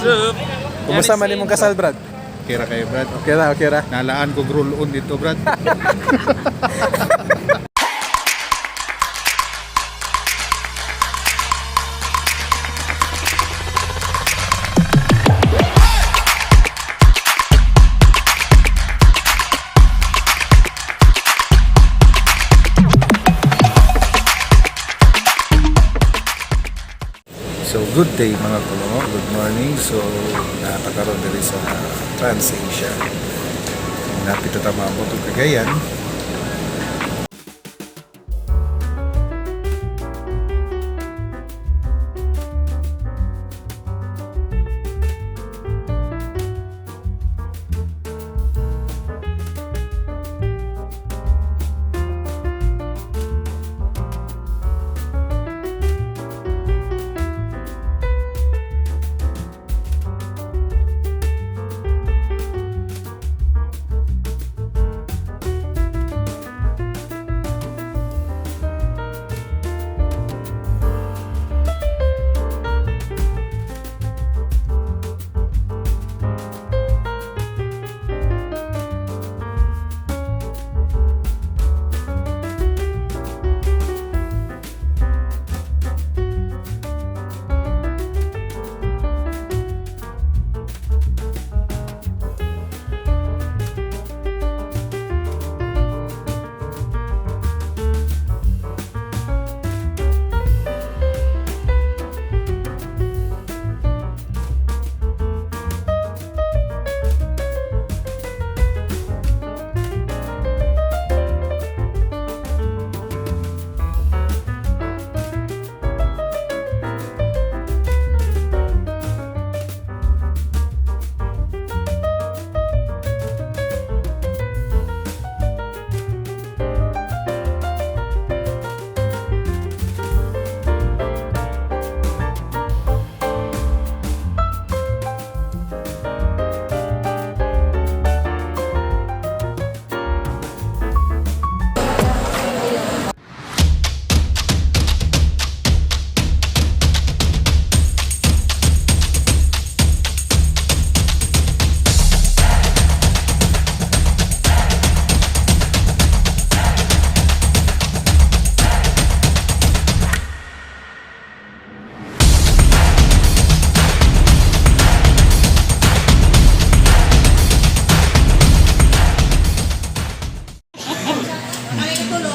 Up? Kumusta man imong kasal, Brad? Kira kayo, Brad. Okay ra, okay ra. Nalaan ko roll on dito, Brad. So good day, mga kulungo, good morning. So natakaroon diri sa TransAsia. Napit na tama og Cagayan.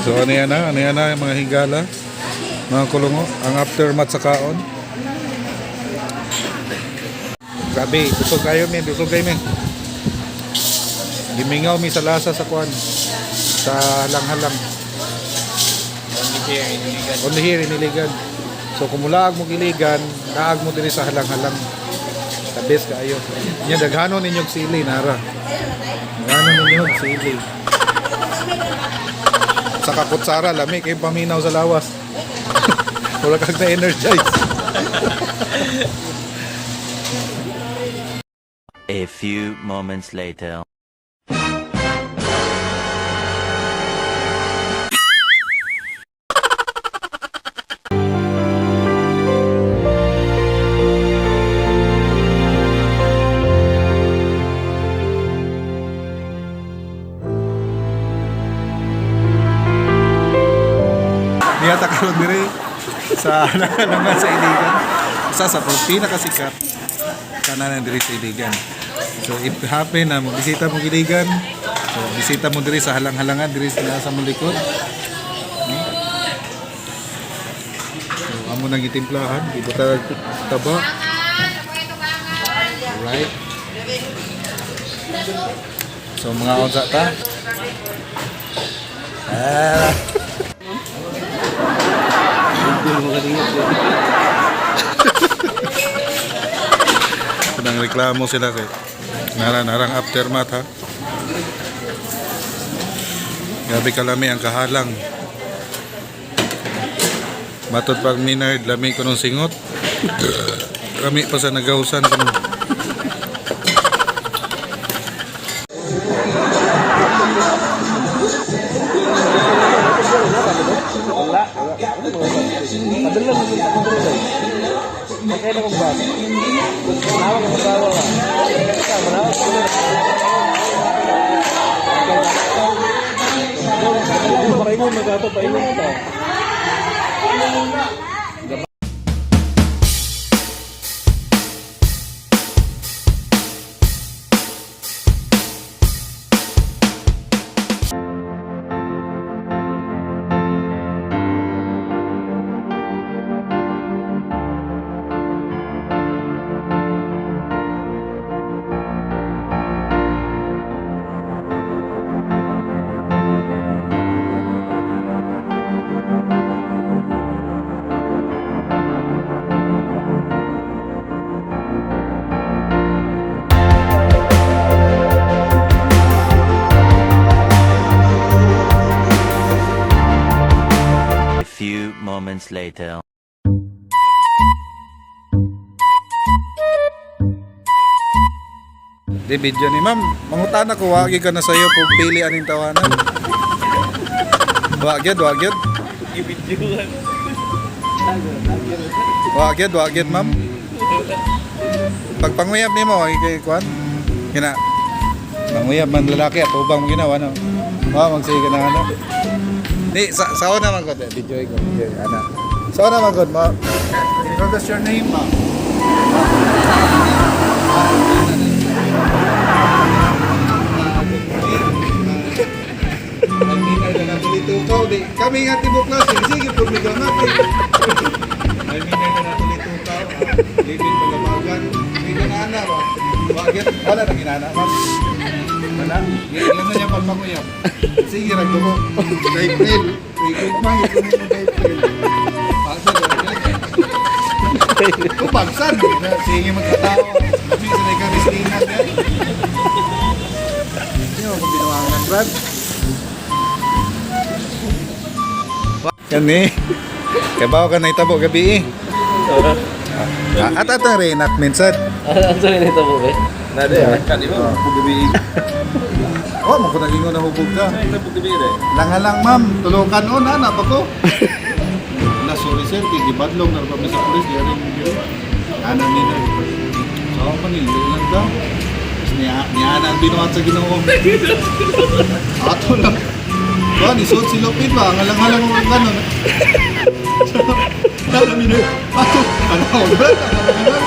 So ano yan na? Ano yan na yung mga higala? Mga kulungo? Ang aftermath sa kaon? Grabe, busog kayo men, busog kayo men. Gimingaw mi sa lasa sa kuan. Sa halang-halang. Only here in Iligan. Only here in Iligan. So kung mulaag mo Iligan, naag mo diri sa halang-halang. The best kaayo. Nya daghanon ninyog sili nara. Daghanon ninyog sili. Sa kakutsara lami kay paminaw sa lawas. Wala kag na energize. A few moments later. Niya ta karon diri sa halang-halangan sa Iligan. Isa sa pinakasikat kananan diri sa Iligan. So if happen na mo bisita mo Iligan, so bisita mo diri sa halang-halangan diri sa nasa mo likod. No? So amo nang gitimplahan, gibutag taba. Right. So mga unsa ta? Ah. Nang reklamo sila kay nara narang aftermath ha. Grabe kalami ang kahalang. Matod pag minard, lami ko nung singot. Lami pa sa nagawsan ko. Padala mo sa magato pa imo ta. A few moments later. Di video ni ma'am, mangutana ko wagi ka na sayo kung pili aning tawanan. Wa gyud, wa gyud. Gibidyohan. Wa gyud, wa gyud, ma'am. Pag panguyab nimo wagi kay kuan. Kina. Panguyab man lalaki at ubang mo ginawa no. Wa magsige na ano. Di sa sa una man gud, eh, video ko, video ana. Sa una man gud ma. Introduce your name, ma'am. Kami nga tibok klase, sige po mi gamit. Ay minay na nato nito tao. Living pagabagan. May ginana ba? Bakit? Wala na ginana, ma'am. Wala. Yan na niya pagpanguyab. Sige, ragdo mo. April. May gugma, ito mo April. Pagsan, Pagsan. Sige, magkatao. Minsan ay karistina. Hindi mo kung binuangan, Brad. Kani. Kabaw ka na itabo gabi eh. At at ang reenactment sad. Ano sa nito po ba? Nade, ka di ba? Pugabi. Oh, mo ko nagingon na hubog ka. Ay, pugabi re. Langalang ma'am, tulukan on ana pa ko. Na sorry sir, kay gibadlong na pa mi sa pulis di rin yun. Ana ni na. So pa ni lang ka. Tapos niya niya na ang binuhat sa Ginoo. Ato lang. Ba, ni suot si Lopin ba? Ang alang-alang mo kanon. Nala mi na. Ato, ano, brad, ano,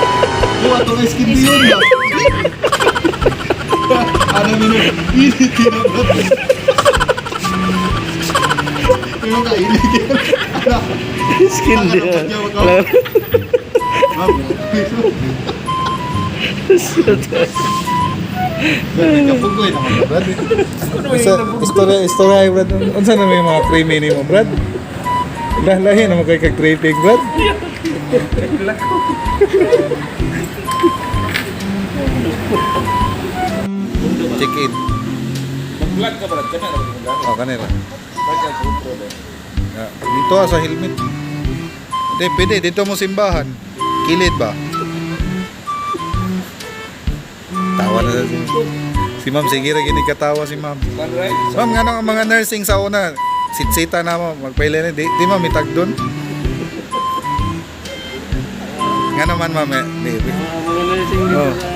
ano, ato kay skin yun ba? Ano mi na, init na, brad. Yung kailig yan. Ano? Skin Ano, din. ano, Ma'am, Brad, nagkapugoy naman ka, Brad. Sa istorya, istorya, Brad. Unsa na may mga creamy ni mo, Brad? Lahi naman kay kag tripping, Brad. Check in. Mag-vlog ka brad, kana ra mag-vlog. Oh, kanila. Pagka GoPro ba. Yeah. Dito ah, sa helmet. Hindi, pwede. Dito mo simbahan. Kilid ba? Tawa na si, si ma'am. Sige ra gini katawa si ma'am. One right. Ma'am, nga ang mga nursing sa una, sitsita na mo, magpaila na. Di, di ma'am, itag dun. Nga naman ma'am, eh, di, di. Mga nursing dito Oh. sa...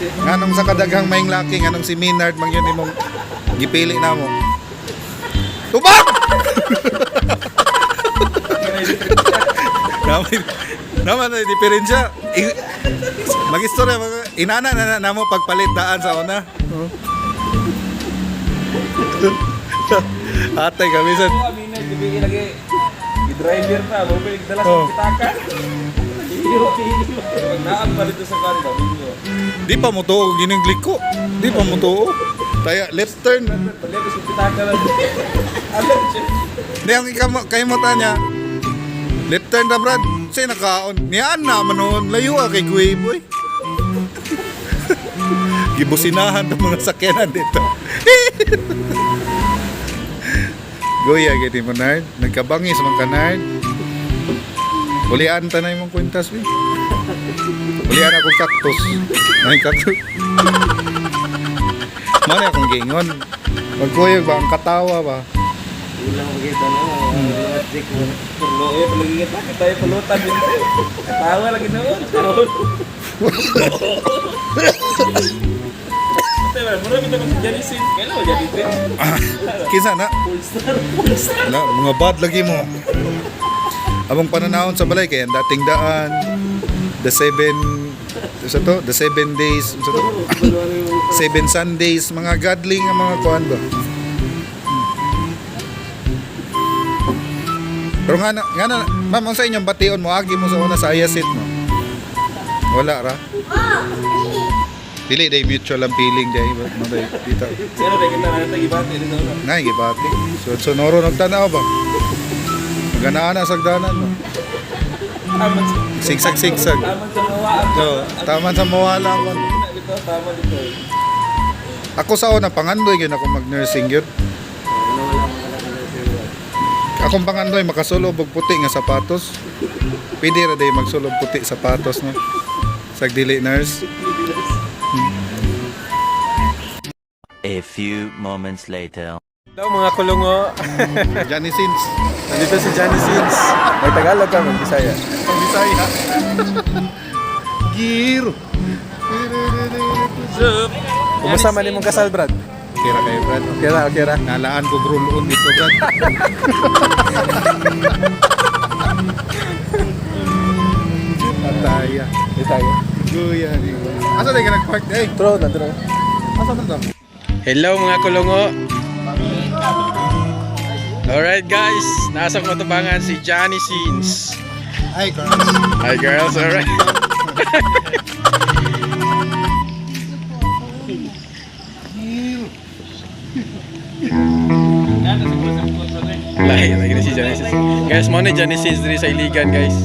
Nga nung sa kadaghang maing laki, nga nung si Maynard, mang yun imong gipili na mo. Tubak! Naman, naman na diferensya. Mag-istorya, inana na, na, na mo pagpalit daan sa una. Oh. Atay kami sa Oh, amin na gabi lagi. I-driver ta, mo pa dala sa Oh. pitaka. Iyo, iyo. Pag naam pa dito sa kan ba, binyo. Di pa mo tuo gining ko. Di pa mo tuo. Taya left turn. Palit sa pitaka lang. Alam siya. Di ang ikamo kay mo tanya. Left turn ta Brad. Say nakaon. Niyan na man noon. Layo ah kay Guy boy. Gibusinahan ta mga sakyanan dito. Goya gid mo nard. Nagkabangis man ka nard. Ulian ta na imong kwintas bi. Ulian ako cactus. Ay cactus. Mano akong giingon. Magkuyog ba ang katawa ba? Wala ko kita na. Magic mo. Pulo eh, palagi kita tayo pulutan din. Katawa lagi noon. Hintay ba? Mura bitaw si Johnny Sins. Kailan mo Johnny Sins? Kinsa na? Full star, full star. Wala, mga bad lagi mo. Among pananahon sa balay kay ang dating daan, the seven sa to, the 7 days, sa to, 7 Sundays, mga godly nga mga kuan ba. Pero nga na, ma'am, ang sa inyong bation mo, agi mo sa una sa Ayasit mo. Wala ra. Dili day mutual ang feeling day, mo day dito. Sino ba kita na tagibati dito na? Nay, gibati. So, sonoro nagtanaw ba? Ganaan na sagdanan mo. Tama sa Sigsag, sigsag. tama sa mawaan. So, tama sa mawala ko. Dito, tama dito. Ako sa una, pangandoy yun ako mag-nursing yun. Akong pangandoy, makasulob og puti nga sapatos. Pwede ra day magsulob puti sapatos, no? Sag dili nurse. A few moments later. Hello mga kulungo. Johnny Sins. Nandito si Johnny Sins. May Tagalog ka, mag Bisaya. Pang Bisaya. Giro. Kumusta man imong kasal, Brad? Kira kayo, Brad. Okay ra, okay ra. Nalaan ko gruloon dito, Brad. Pataya. Di tayo. Guya. Asa tayo ka nag-park? Eh, True na, true. asa man to? Hello mga kulungo. Alright guys, nasa katubangan si Johnny Sins. Ay, girls. Hi girls, alright. Lahi, lagi na si Johnny Sins. Guys, mo ni Johnny Sins diri sa Iligan guys.